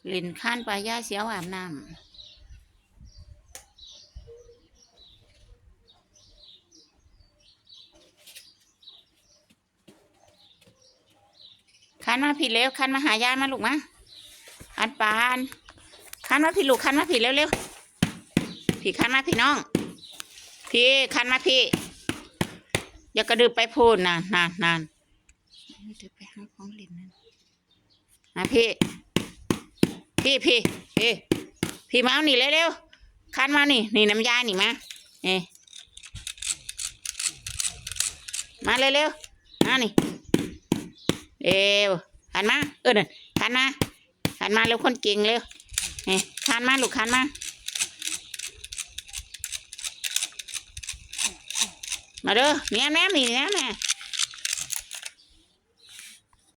ຫຼິ້ນຄານປາ ຍາຍຊິເອົາອາບນ້ຳ. ຄານມາພີ້ເລັວ ຄານມາຫາຍາຍມາລູກມາ. ອັນປານ ຄານມາພີ້ລູກ ຄານມາພີ້ເລັວໆ ພີ້ ຄານມາພີ້ນ້ອງ ພີ້ ຄານມາພີ້ ຢ່າກະດຶບໄປພຸ້ນ ນັ້ນໆໆ ໄປຫາຂອງຫຼິ້ນນັ້ນ. ມາພີ້ ພີ້ ພີ້ ພີ້ ພີ້ ມາເອົານີ້ເລັວໆ ຄານມານີ້ ນີ້ນຳຍາຍນີ້ມາ ນີ້ ມາເລັວໆ ມານີ້ ເລັວ ຄານມາ ເອີ ນັ້ນ ຄານມາ ຄານມາເລັວ ຄົນເກັ່ງເລັວ ນີ້ ຄານມາລູກ ຄານມາ ມາເດີ ແນມໆ ນີ້ ແນມແນ່